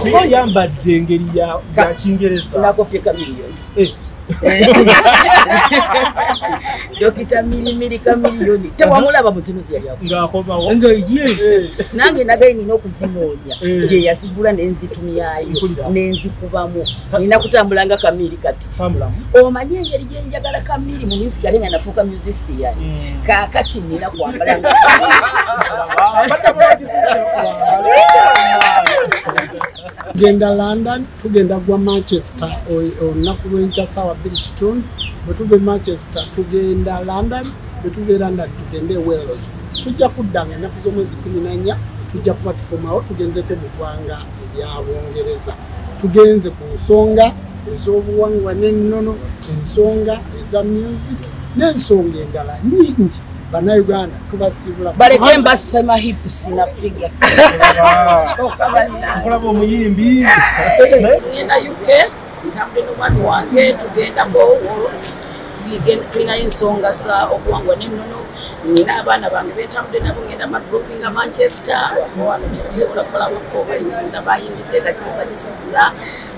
Oyambadde engeri ya Kingereza. Nakopye Chameleone. Dokita Mirimiri Chameleone. Tewamulaba mu zino yali ako. Ng'akomawo. Nga yes. Nange nagaye nina okuzinoonya. Gye yazigula n'enzitumyayo, n'enzikubamu. Nina kutambula nga Chameleone kati. Omanyi engeri gye njagala Chameleone mu music ate nga nafuuka musician. Kaakati nina kwambala nga Tugenda London, tugenda gwa Manchester olunaku lw'enkya ssaawa 2:15. Bwe tuva e Manchester tugenda London, bwe tuva e London tugende e Wales. Tujja kudda nga ennaku z'omwezi 14 tujja kuba tukomawo, tugenzeko mu ggwanga erya Bungereza. Tugenze ku nsonga ez'obuwangwa n'ennono, ensonga eza music n'ensonga endala nnyingi. Bannayuganda tubasibula. Baleke mbasema hips na figure. Nkulaba omuyimbi. Ngenda UK, ntambule n'omwami wange, tugendako Wales, tulinayo ensonga za obuwangwa n'ennono. Nina abaana bange bentambudde nabo, ngenda madropinga Manchester, wano tetusobola kukolabako, bali munda bayingidde nga kinsanyusiza.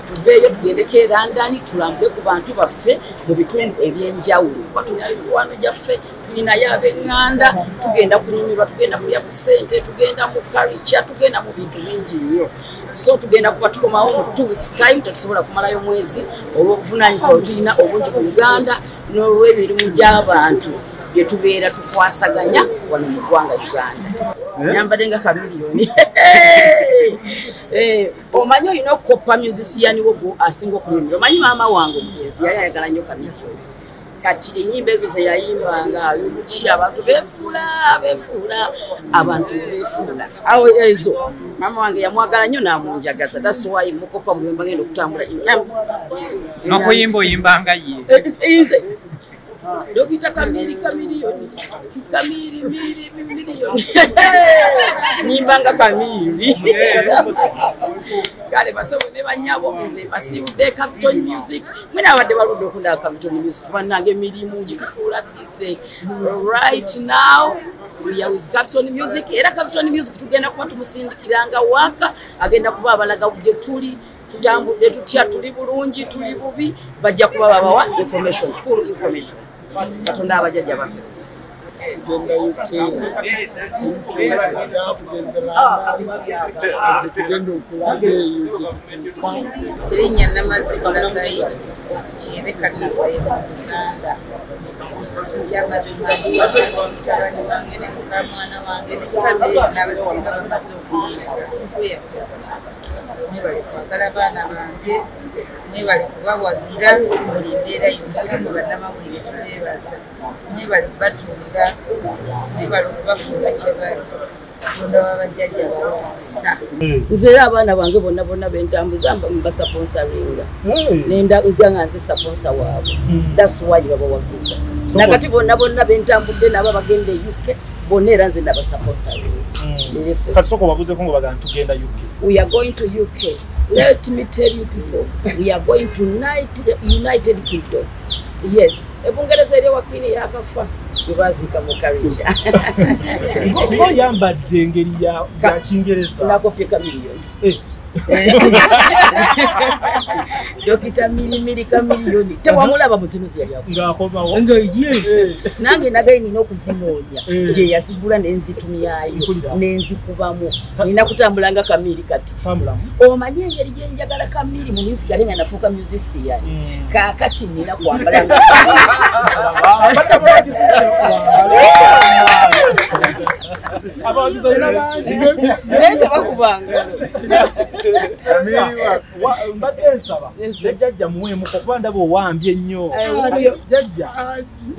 Tuveeyo tugendeko e London, tulambule ku bantu baffe mu bitundu ebyenjawulo, kuba tulinayo emikwano gyaffe, tulinayo ab'eŋŋanda, tugenda kunyumirwa, tugenda kulya ku ssente, tugenda mu culture, tugenda mu bintu bingi nnyo. So tugenda kuba tukomawo mu 2 weeks time, tetusobola kumalayo mwezi olw'obuvunaanyizibwa bwe tulina obungi mu Uganda n'olw'emirimu gy'abantu gye tubeera tukwasaganya wano mu ggwanga Uganda. Nyambadde nga Chameleone. Omanyi olina okukoppa musician wo gwo asinga okunyumirwa. Omanyi maama wange omugenzi yali ayagala nnyo Chameleone. Kati ennyimba ezo ze yayimbanga ki abantu beefuula, beefuula, abantu beefuula. Awo ezo maama wange yamwagala nnyo n'amunjagaza. That's why mukoppa buli lwe ngenda okutambula. N'okuyimba oyimbanga ye. Nze Dokita Kamiri Chameleone, Kamiri Miri Million. Nimbanga Chameleone. Kale basobo ne banyabo nze basibudde Capital Music. Mwena abadde baludde okunda Capital Music bannange emirimu gitufuula busy. Right now we are with Capital Music. Era Capital Music tugenda kuba tumusindikiranga waka, agenda kuba abalaga gye tuli. Tutambudde tutya, tuli bulungi, tuli bubi, bajja kuba babawa information, full information. Katonda abajjajja bampe omukisa. Tugenda UK, tulaga tugenze London, gye tugenda okulaga eyo gye tutuuka. Erinnya Namazzi Kulagayi, Kyebe Kalibwe mu Buganda. Nti amazima mutabani wange ne mukamwana wange ne famire yonna abasinga bamaze okuyingira ku airport. Mwebale kwagala baana bange, mwebale kubawagira buli mbeera yonna, namwe bannamawulire tubeebaza. Mwebale kubatunga, mwebale okubafuula kye bali. Katonda w'abajjajja abawe omukisa. Nze era abaana bange bonna bonna bentambuza mbasaponsaringa. Nenda nga nze saponsa waabwe. That's why babawa visa. Nakati bonna bonna bentambudde nabo abagenda e UK, bonna era nze nabasaponsaringa. Yes. Kati sooka obabuuzeeko nga bagamba tugenda UK. We are going to UK. Let me tell you people, we are going to United Kingdom. Yes. Ebungereza eri ewa Queen yakafa, gwe baziika mu Karija. Ng'oyambadde engeri ya Kingereza. Nakopye Chameleone. Dokita Mirimiri Chameleone. Tewamulaba mu zino yali ako. Ng'akomawo. Nga yes. Nange nagaye nina okuzinoonya. Gye yazigula n'enzitumyayo, n'enzikubamu. Nina kutambula nga Chameleone kati. Omanyi engeri gye njagala Chameleone mu music ate nga nafuuka musician. Kaakati nina kwambala nga Naye tebakubanga. Mbadde nsaba ne jjajja muweemuko kuba ndaba owambye nnyo. Jjajja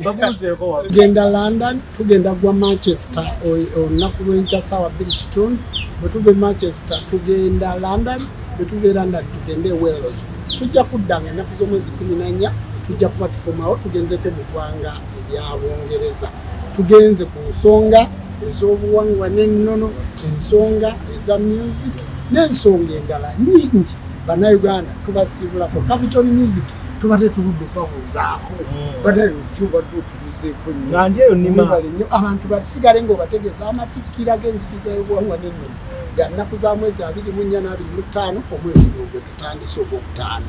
babuuzeeko wano. Tugenda London, tugenda gwa Manchester olunaku lw'enkya ssaawa 2:15. Bwe tuva e Manchester tugenda London, bwe tuva e London tugende e Wales. Tujja kudda nga ennaku z'omwezi 14 tujja kuba tukomawo, tugenzeko mu ggwanga erya Bungereza. Tugenze ku nsonga ez'obuwangwa n'ennono, ensonga eza music n'ensonga endala nnyingi. Bannayuganda tubasibulako. Capital Music tubadde tuludde okubabuuzaako. Bannayuganda obadde otubuzeeko nnyo. Nga ndi eyo nnima. Mwebale nnyo. Abantu basigale ng'obategeeza amatikkira g'enzikiriza y'obuwangwa n'ennono. Ga nnaku za mwezi 24 na 25 omwezi guno gwe tutandise ogwokutaano.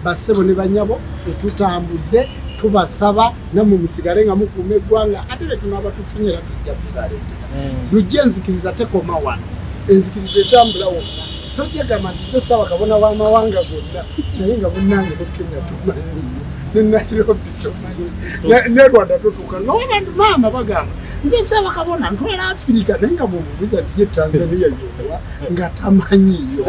Bassebo ne bannyabo, ffe tutambudde, tubasaba nammwe musigale nga mukuuma eggwanga, ate be tunaaba tufunye era tujja bibaleetera. Lujja enzikiriza tekoma wano, enzikiriza etambula wonna. Tojja gamba nti nze Ssaabakabona w'amawanga gonna, naye nga munnange ne Kenya tomanyiiyo, ne Nairobi tomanyi, ne Rwanda totuuka. N'abantu maama bagamba nze Ssaabakabona ntwala Afirika, naye nga bw'omubuuza nti ye Tanzania yewa nga tamanyiiyo.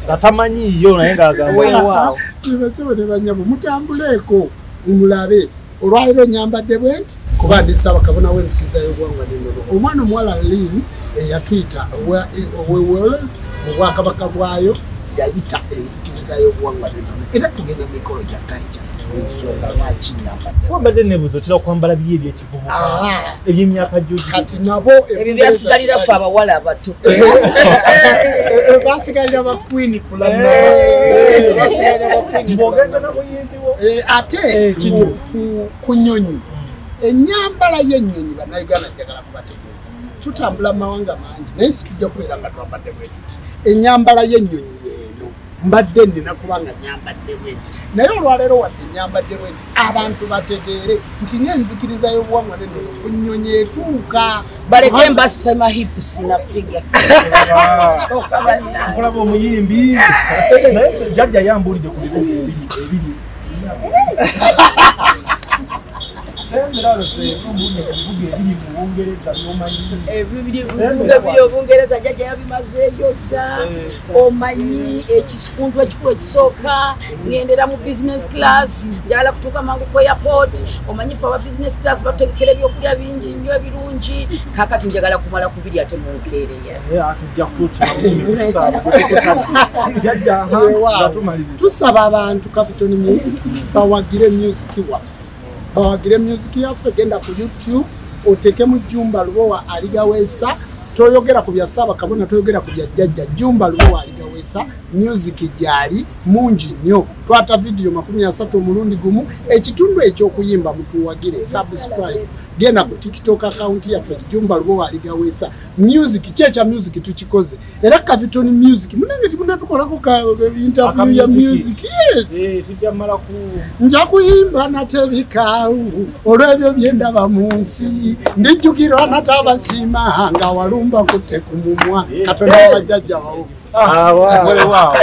Nga tamanyiiyo naye ng'agamba weewaawo. Bassebo ne bannyabo, mutambuleeko mulabe. Olwaleero nyambadde bwe nti kuba ndi Ssaabakabona w'enzikiriza y'obuwangwa n'ennono. Omwana omuwala Lynn eyatuyita owe Wales mu bwakabaka bwayo yayita enzikiriza y'obuwangwa n'ennono, era tugenda mu mikolo gya culture. Ensonga lwaki nyambadde wambadde nebuuza otera kwambala biri ebyekivubuka eby'emyaka gyo kati nabo ebyo byasigalira ffe abawala abato basigalira ba Queen Plana, basigalira ba Queen bw'ogenda na muyimbi wo ate ku nnyonyi, ennyambala y'ennyonyi Bannayuganda njagala kubategeeza, tutambula mu mawanga mangi naye si tujja kubeera nga twambadde bwe tuti. Ennyambala y'ennyonyi yeeno mbadde nnina kubanga nyambadde bwe nti, naye olwaleero wadde nyambadde bwe nti abantu bategeere nti n'enzikiriza y'obuwangwa n'ennono ku nnyonyi etuuka. Baleke mbasema hips na figa. Nkulaba omuyimbi naye jjajja yambuulidde ku bibuga ebiri Ebiri Obungereza jjajja yabimazeeyo dda. Omanyi ekikundu ekikulu ekisooka ngendera mu business class, njagala kutuuka mangu ku airport. Omanyi ffe aba business class batutegekera ebyokulya bingi nnyo ebirungi, kaakati njagala kumala kubiri ate munkeereya. Tusaba abantu Capital Music bawagire music waffe, bawagire music yaffe. Genda ku YouTube otekemu Jumba Lubowa Aligaweesa, toyogera ku bya Ssaabakabona, toyogera ku bya jjajja. Jumba Lubowa Aligaweesa music gyali mungi nnyo, twata vidiyo 30 omulundi gumu. Ekitundu eky'okuyimba mutuwagire, subscribe, genda ku TikTok account yaffe Jumba Lubowa Aligaweesa music. Kyekya music tukikoze era Capital Music munange timunatukolako interview ya music. Yes, nja kuyimba natebikaawu olw'ebyo byendaba mu nsi, ndijjukirwa natabasiima nga walumba kutte ku mumwa. Katonda wabajjajja bawo. Weewaawo.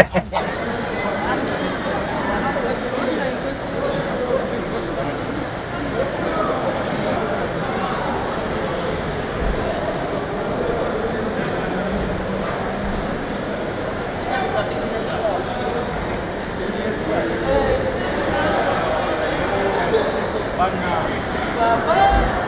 Bye.